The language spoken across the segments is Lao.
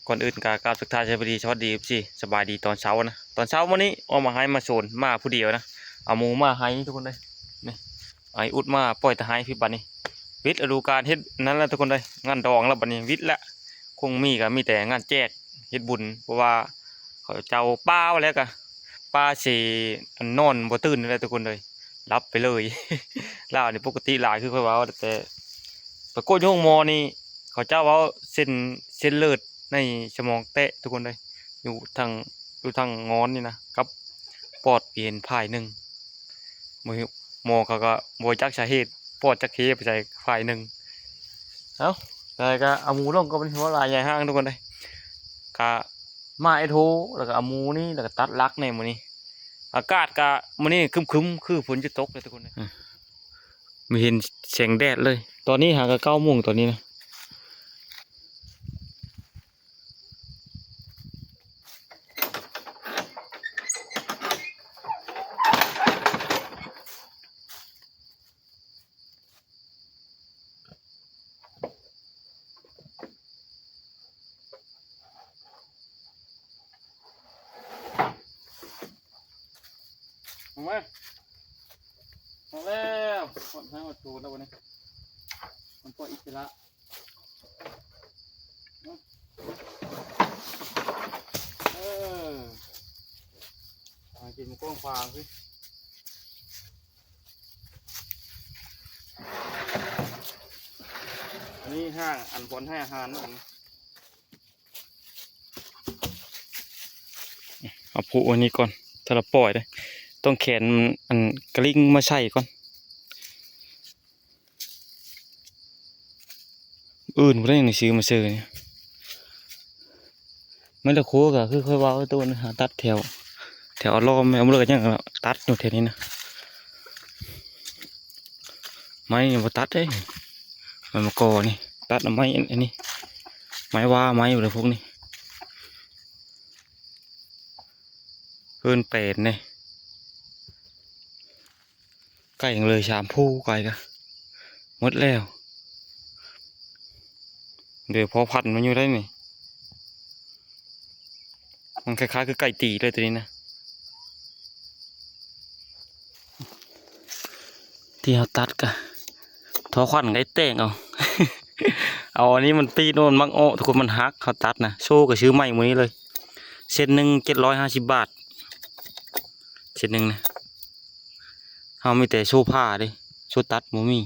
ກ່ອນອື່ນກໍກາບທັກທາຍສະບາຍດີ ສະຫວັດດີ ເອັຟຊີ ສະບາຍດີຕອນເຊົ້ານະ. ຕອນເຊົ້າມື້ນີ້ອອກມາໄຮ່ມາສວນ ມາຜູ້ດຽວນະ ເອົາໝູມາໄຮ່ທຸກຄົນເອີຍ. ນີ້ ອ້າຍອຸດມາປ່ອຍຕາໄຮ່ພີ້ບັດນີ້. ປິດລະດູການເຮັດນັ້ນແຫຼະທຸກຄົນເອີຍ ງານດອງແລ້ວບັດນີ້ ວິດແລ້ວ. ຄົງມີກໍມີແຕ່ງານແຈກເຮັດບຸນ ເພາະວ່າເຂົາເຈົ້າປາໄວ້ແລ້ວ ກໍປາເສ ອັນ ນອນບໍ່ຕື່ນແລ້ວທຸກຄົນເອີຍ ຫຼັບໄປເລີຍ. ລາວນີ້ປົກກະຕິຫຼາຍ ຄືຂ້ອຍເວົ້າ ແຕ່ໄປກວດຢູ່ໂຮງໝໍນີ້ ເຂົາເຈົ້າເວົ້າເສັ້ນ ເສັ້ນເລືອດໃນສະໝອງແຕກທຸກຄົນເອີຍ. ຢູ່ທາງ ຢູ່ທາງງອນນີ້ນະ ກັບປອດເປັນພາຍໜຶ່ງ. ໝໍເຂົາກໍບໍ່ຈັກສາເຫດ ປອດຈັກເຄໄປໃສພາຍໜຶ່ງ. ເອົ້າ ແຕ່ກໍເອົາໝູລົງກໍບໍ່ໄດ້ເວົ້າຫຼາຍໃຫຍ່ຫ້າງທຸກຄົນເອີຍ. ກະມາເອໂທ ແລ້ວກໍເອົາໝູນີ້ ແລ້ວກໍຕັດຫຼັກແດ່ມື້ນີ້. ອາກາດກະມື້ນີ້ຄຶ້ມໆ ຄືຝົນຈະຕົກເລີຍທຸກຄົນເອີຍ. ອືມ ບໍ່ເຫັນແສງແດດເລີຍ. ຕອນນີ້ຫາກະເກົ້າໂມງຕອນນີ້ນະ. ອອກມາ ອອກແລ້ວ ຮອດຫາຮອດໂຕແລ້ວບັດນີ້ ມັນປ່ອຍອິດສະຫຼະ. ເອີ ຫາກິນໝູກກ້ອງຟາງຊິ. ອັນນີ້ຫ້າງ ອັນບ່ອນໃຫ້ອາຫານມັນ. ເອົາຜູ້ອັນນີ້ກ່ອນ ຖ້າລະປ່ອຍເດ້ ຕ້ອງແຂນອັນກະລິງມາໃສ່ກ່ອນ. ອື່ນບໍ່ໄດ້ນີ້ ຊື້ມາເຊີນີ້ ໄມ້ລະໂຄກະຄືຂ້ອຍເວົ້າ ໂຕນະ ຫາຕັດແຖວ ແຖວອາລ້ອມ ແມ່ນບໍ່ເລີກ ຍັງຕັດຢູ່ແຖວນີ້ນະ. ໄມ້ນີ້ບໍ່ຕັດເດ້ ໄມ້ມະກໍນີ້ ຕັດເອົາໄມ້ອັນນີ້ ໄມ້ວ່າ ໄມ້ຫຍັງພວກນີ້ ເອີ້ນແປນເດ້. ໄກ່ຍັງເຫຼືອສາມຜູ້ ໄກ່ກະໝົດແລ້ວ. ເດີ ພໍພັນມັນຢູ່ໄດ້ນີ້ ມັນຄ້າຍໆຄືໄກ່ຕີເລີຍໂຕນີ້ນະ. ທີ່ເຮົາຕັດກະທໍ່ຂວັນໄດ້ແຕ່ງເອົາ ເອົາອັນນີ້ມັນຕີດ ມັນມັກເອາະທຸກຄົນ ມັນຫັກ. ເຮົາຕັດນະ ໂສ້ກະຊື້ໃໝ່ມື້ນີ້ເລີຍ ເສັ້ນໜຶ່ງເຈັດຮ້ອຍຫ້າສິບບາດ. ເສັ້ນໜຶ່ງນະ ເຮົາມີແຕ່ໂສ້ຜ້າເດ້ ໂສ້ຕັດບໍ່ມີ.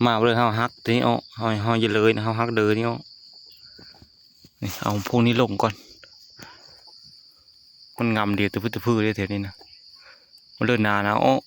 ມາເລີຍ ເຮົາຫັກໂຕນີ້ອອກ ເຮົາ ເຮົາຢ່າເລີຍນະ ເຮົາຫັກເດີນີ້ອອກ. ນີ້ ເອົາພວກນີ້ລົງກ່ອນ ມັນງຳດຽວຕະພຶດຕະພືເດ້ແຖວນີ້ນະ ມັນເລີຍໜານະ ເອົາອອກ.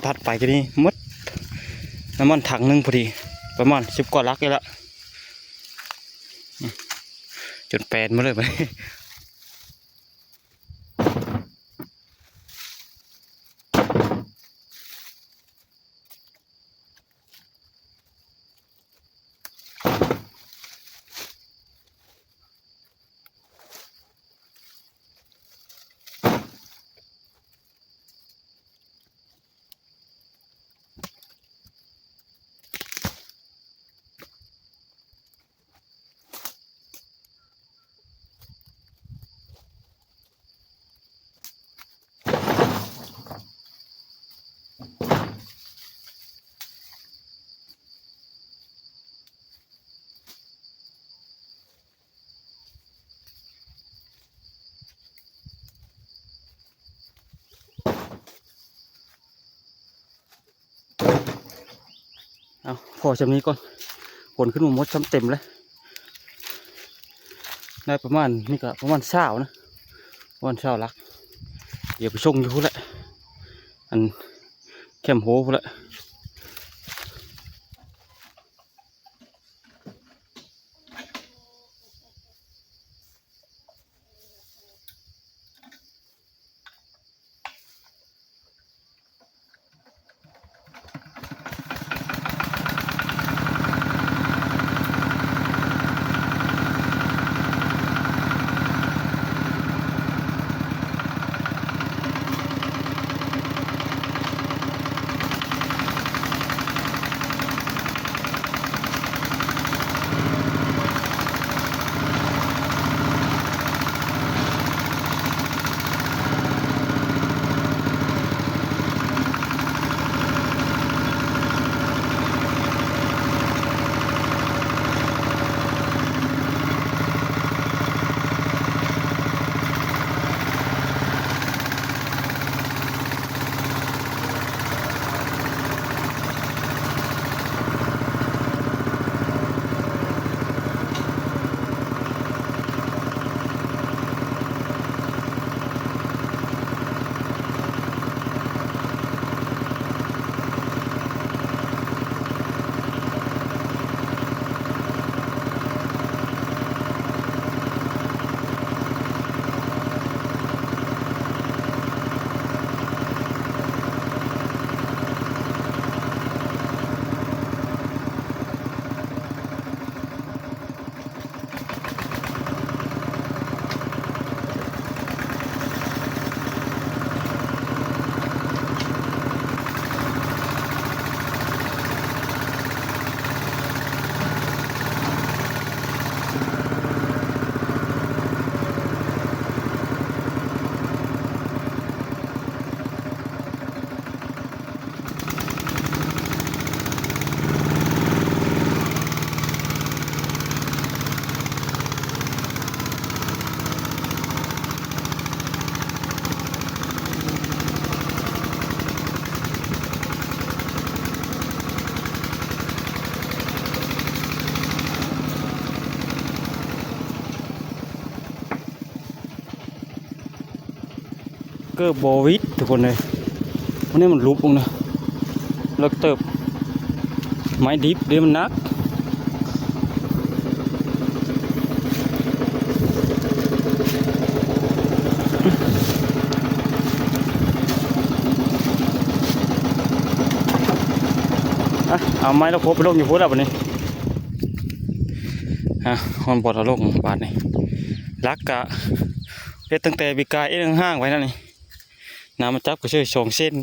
ຕັດໄປກໍນີ້ໝົດ ນ້ຳມັນຖັງໜຶ່ງພໍດີ ປະມານສິບກວ່າຫຼັກນີ້ລະ ຈົນແປນໝົດເລີຍບັດນີ້. ເອົາ ພໍຊ່ຳນີ້ກ່ອນ ຂົນຂຶ້ນມາໝົດຊ່ຳເຕັມເລີຍ ໄດ້ປະມານ ນີ້ກໍປະມານຊາວນະ ປະມານຊາວຫຼັກ ດຽວໄປສົ່ງຢູ່ພຸ້ນແຫຼະ ອັນແຄມໂຮພຸ້ນແຫຼະ. ເກີບບໍ່ຫວິດທຸກຄົນເອີຍ ອັນນີ້ມັນຫຼຸບລົງນະ ເລິກເຕີບ ໄມ້ດິບເດ້ມັນໜັກ. ອ່ະ ເອົາໄມ້ລະຄົບໄປລົງຢູ່ພຸ້ນລະບັດນີ້ ອ່ະ ຮອດບ່ອນເອົາລົງບາດນີ້ ຫຼັກກະເຮັດຕັ້ງແຕ່ປີກາຍເອງຫ່າງໄວ້ນັ້ນນີ້ ນ້ຳມາຈັບກໍເຊີຍສອງເຊັນ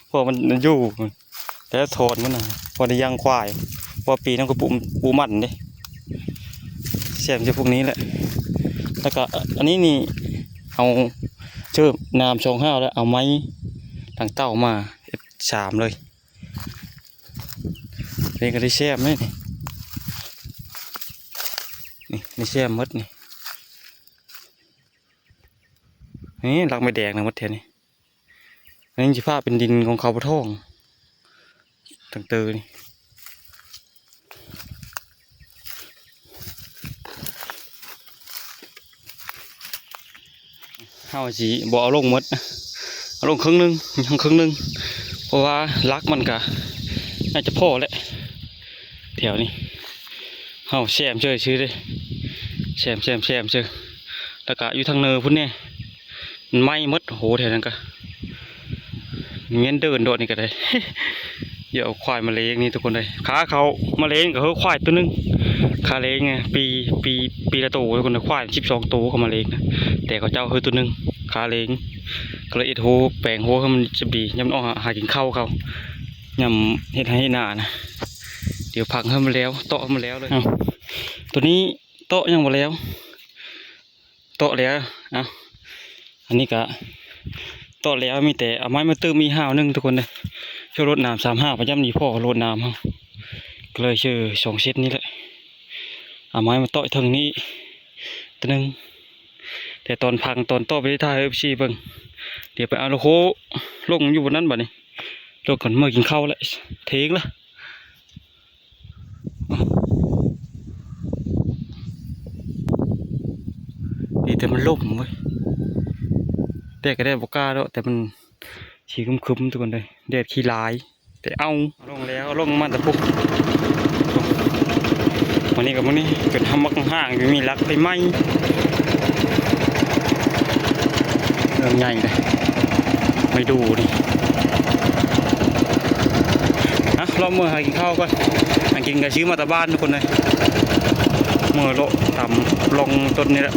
ເພາະມັນຢູ່ ແຕ່ຖອນມັນນະ ພໍໄດ້ຢ່າງຄວາຍ ເພາະປີນັ້ນກໍປູ ປູມັນເດ້ ແຊມຢູ່ພວກນີ້ແຫຼະ ແລ້ວກໍອັນນີ້ນີ້ ເອົາເຊີຍນ້ຳຊ່ອງຫ້າວ ແລ້ວເອົາໄມ້ຫຼັງເຕົ້າມາເຮັດສາມເລີຍ ນີ້ກໍໄດ້ແຊມເດ້ນີ້ ນີ້ ນີ້ແຊມໝົດນີ້ ນີ້ຫຼັກໄມ້ແດງນະໝົດແຖວນີ້ ອັນນີ້ຊິພາເປັນດິນຂອງເຂົາບໍ່ທອງ ຕັ້ງແຕ່ນີ້ ເຮົາຊິບໍ່ເອົາລົງໝົດ ເອົາລົງເຄິ່ງໜຶ່ງ ຍັງເຄິ່ງໜຶ່ງ ເພາະວ່າຫຼັກມັນກະໜ້າຈະພໍແຫຼະ ແຖວນີ້ ເຮົາແຊມເຊີຍຊື່ເດ້ ແຊມ ແຊມ ແຊມເຊີຍ. ແລ້ວກະຢູ່ທາງເນີພຸ້ນແດ່ ມັນໄໝ້ໝົດ. ໂອ້ໂຫ ແຖວນັ້ນກະ ແມ່ນເດີນໂດດນີ້ກໍໄດ້ ດຽວເອົາຄວາຍມາເລງນີ້ທຸກຄົນເອີຍ. ຂາເຂົ້າມາເລງກໍຄືຄວາຍໂຕໜຶ່ງ ຂາເລງ ປີ ປີ ປີລະໂຕທຸກຄົນເອີຍ. ຄວາຍສິບສອງໂຕເຂົາມາເລງນະ ແຕ່ເຂົາເຈົ້າຄືໂຕໜຶ່ງ ຂາເລງ. ກໍເລີຍເຮັດໂຮແປງໂຮໃຫ້ມັນຈະດີ ຍາມອອກຫາກິນເຂົ້າເຂົາ ຍາມເຮັດໄຮ່ເຮັດນານະ. ດຽວພັງໃຫ້ມັນແລ້ວ ເຕາະໃຫ້ມັນແລ້ວເລີຍ. ເອົາ ໂຕນີ້ເຕາະຍັງບໍ່ແລ້ວ ເຕາະແລ້ວ. ເອົາ ອັນນີ້ກະເຕາະແລ້ວ ມີແຕ່ເອົາໄມ້ມາຕື່ມອີກຫ້າວໜຶ່ງທຸກຄົນເດີ. ເຊື່ອລົດນ້ຳສາມຫ້າວ ພະຍາຍາມນີ້ພໍລົດນ້ຳເຮົາ ກໍເລີຍເຊື່ອສອງເຊັດນີ້ແຫຼະ. ເອົາໄມ້ມາເຕາະເທິງນີ້ໂຕໜຶ່ງ ແຕ່ຕອນພັງຕອນເຕາະບໍ່ໄດ້ຖ່າຍໃຫ້ເອັຟຊີເບິ່ງ. ດຽວໄປເອົາໂລໂຄລົງຢູ່ບ່ອນນັ້ນບາດນີ້ ລົງກ່ອນ ເມືອກິນເຂົ້າແຫຼະ ເທີງລະ. ດີແຕ່ມັນລົມເວີຍ ແດດກໍແດດບໍ່ກ້າດອກ ແຕ່ມັນຊິຄຶມໆ ທຸກຄົນເດີ ແດດຂີ້ລາຍ ແຕ່ເອົາ ເອົາລົງແລ້ວ ເອົາລົງມາແຕ່ພຸ້ນ. ມື້ນີ້ກັບມື້ນີ້ ຈົນທຳບັກຮ່າງຢູ່ ມີຫຼັກໄຟໄໝ້ ເລື່ອງໃຫຍ່ເດ້ ໄມ້ດູ່ນີ້. ອ່ະ ລອງເມືອຫາກິນເຂົ້າກ່ອນ ຫາກິນກໍຊື້ມາແຕ່ບ້ານທຸກຄົນເອີຍ. ເມືອເລາະຕາມລ່ອງຕົ້ນນີ້ແຫຼະ.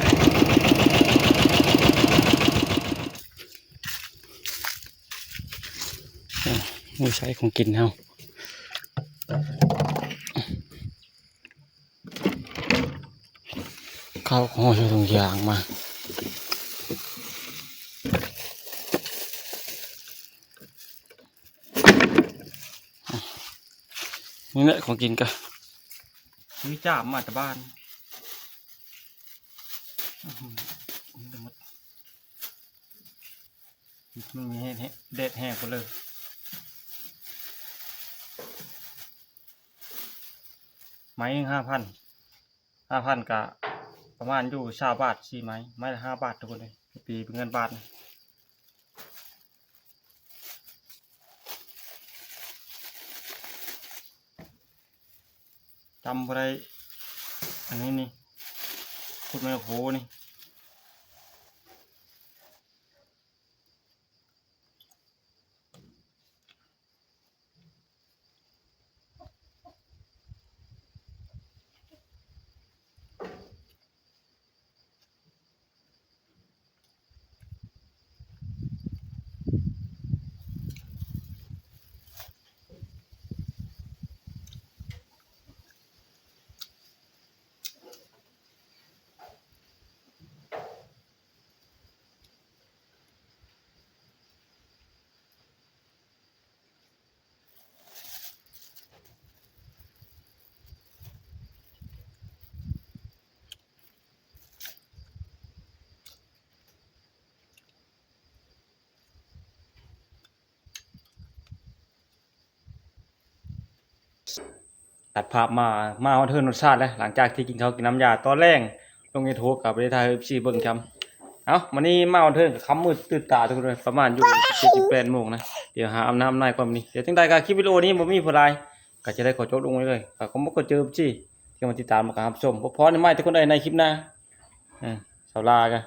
ໂອ້ ໃຊ້ຂອງກິນເຮົາ ເຂົ້າຂອງເຮົາໃສ່ຖົງຢາງມາ. ນີ້ແຫຼະຂອງກິນກະ ຊື້ຈາມມາແຕ່ບ້ານ. ມັນມີແດດແຮງພຸ້ນເລີຍ. ໄມ້ຫ້າພັນ ຫ້າພັນກະປະມານຢູ່ຊາວບາດ ສີ່ໄມ້ ໄມ້ລະຫ້າບາດທຸກຄົນເອີຍ. ຕີເປັນເງິນບາດນະ ຈຳບໍ່ໄດ້. ອັນນີ້ນີ້ ຂຸດແມ່ໂຂນີ້.ຕັດພາບມາ ມາຮອດເຮືອນຮອດຊານແລ້ວ ຫຼັງຈາກທີ່ກິນເຂົ້າກິນນ້ຳຢາຕອນແລງ ລົງເຮັດໂຮກະບໍ່ໄດ້ຖ່າຍໃຫ້ເອັຟຊີເບິ່ງຊ້ຳ. ເອົ້າ ມື້ນີ້ມາຮອດເຮືອນກະຄ່ຳມືດຕື່ນຕາທຸກຄົນເອີຍ ປະມານຢູ່ເຈັດ ແປດໂມງນະ. ດຽວຫາອາບນ້ຳອາບໃນກ່ອນມື້ນີ້. ດຽວຈັ່ງໃດກະຄລິບວິດີໂອນີ້ບໍ່ມີຜູ້ຫຼາຍ ກະຈະໄດ້ຂໍຈົບລົງໄວ້ເລີຍ. ກະຂໍບອກຂອບໃຈເອັຟຊີທີ່ມາຕິດຕາມ ແລະກະຮັບຊົມ. ພົບພໍ້ກັນໃໝ່ທຸກຄົນເອີຍ ໃນຄລິບໜ້າ. ເອີ ສາວລາກະ